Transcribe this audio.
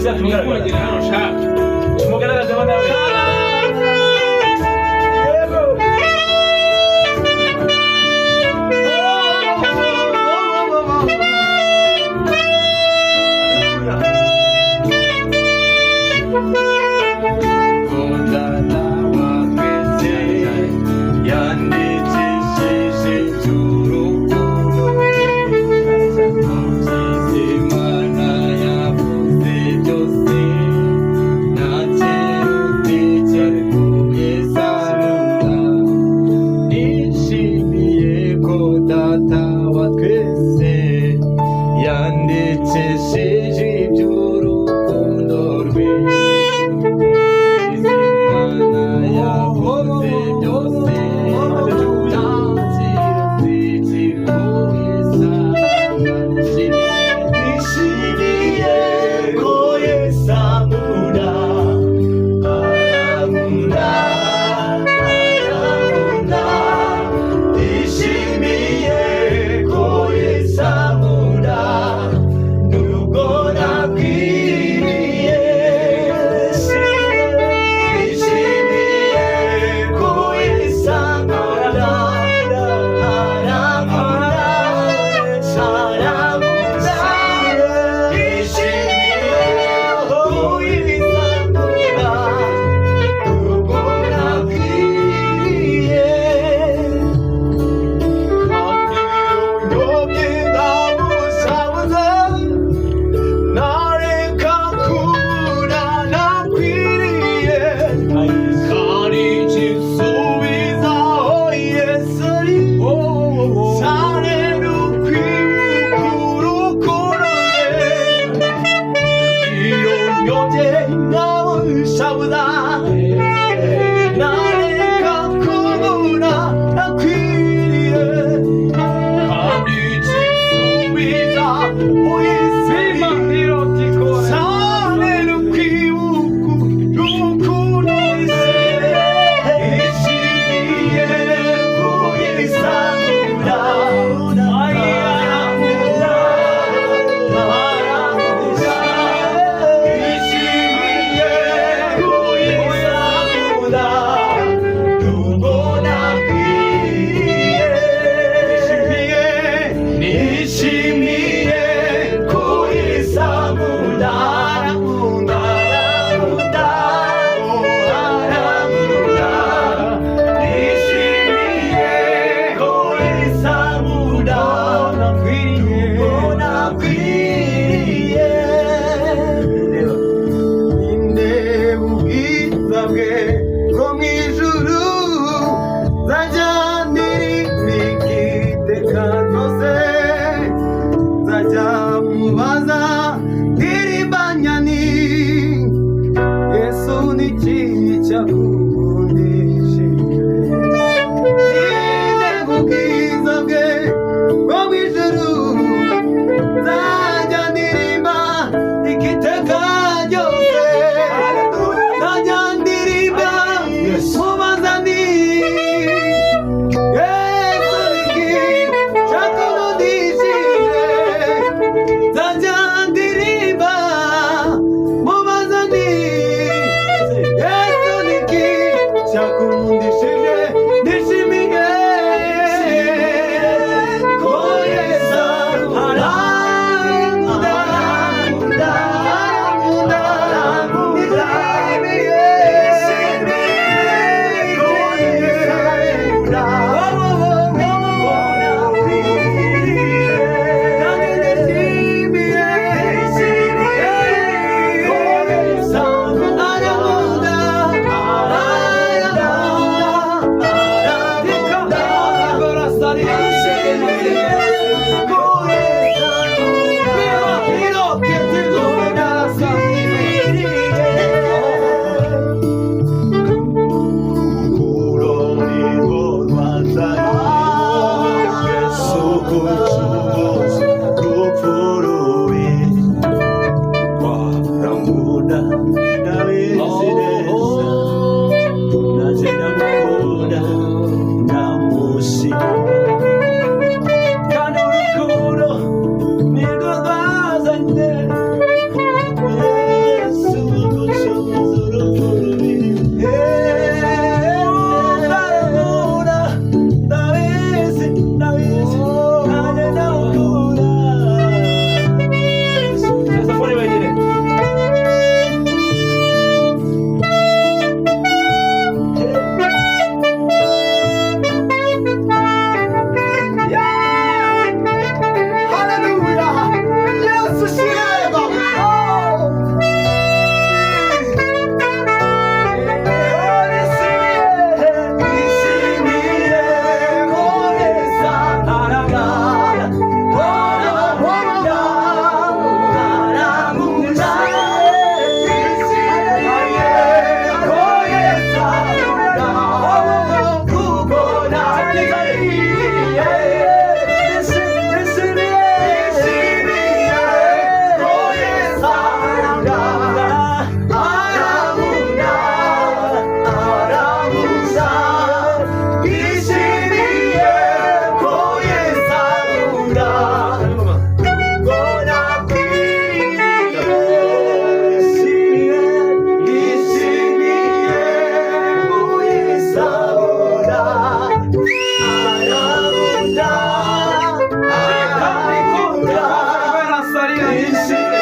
Yacu mugaragara. Hano shaka. Mugaragaze nawe. Yego. Nishimiye ko data wa twese yandikishije iby'urukundo rwe. Imana yakoze byose, nishimiye ko Yesu ankunda, arankunda, arankunda. Nishimiye ko Yesu ankunda, nubwo nakwiriye. Nishimiye ko Yesu ankunda, arankunda, arankunda. Nishimiye ko Yesu ankunda, nubwo nakwiriye. Kandi ndamusabuza, nareka kubura nakwiriye, kandi igisubizaho Yesu ari cyane n'ukwibuka urukundo rwe. Iyo nyobye ndamusabuza, nareka kubura nakwiriye, kandi igisubiza Yesu cyane n'ukwibuka urukundo rwe. Nishimiye ko Yesu ankunda, arankunda, arankunda. Nishimiye ko Yesu ankunda, nubwo nakwiriye. Nishimiye, nishimiye ko Yesu ankunda, arankunda, arankunda, arankunda. Nishimiye ko Yesu ankunda, nubwo nakwiriye. Nindeba ubwiza bwe bwo mu ijuru, nzajya ndirimba iteka ryose, nzajya mubaza ndirimbanyani: Yesu, ni iki cyakundishije? Nindeba ubwiza bwe bwo mu ijuru, nzajya ndirimba iteka ryose, nzajya ndirimba mubaza ni: Yesu, ni iki cyakundishije? Nzajya ndirimba mubaza ni: Yesu, ni iki cyakundishije? Nishimiye ko Yesu arankunda, arankunda, arankunda. Nishimiye ko Yesu ankunda, kandi nishimiye ko Yesu arankunda, arankunda, arankunda. Nishimiye ko Yesu ankunda, Urukundo nirwo rwanzanye, Yesu gucunguza urupfu rubi. Arankunda, ndabizi neza, nanjye ndamukunda, ndamushima. Kandi urukundo nirwo rwazanye. Ishimwe.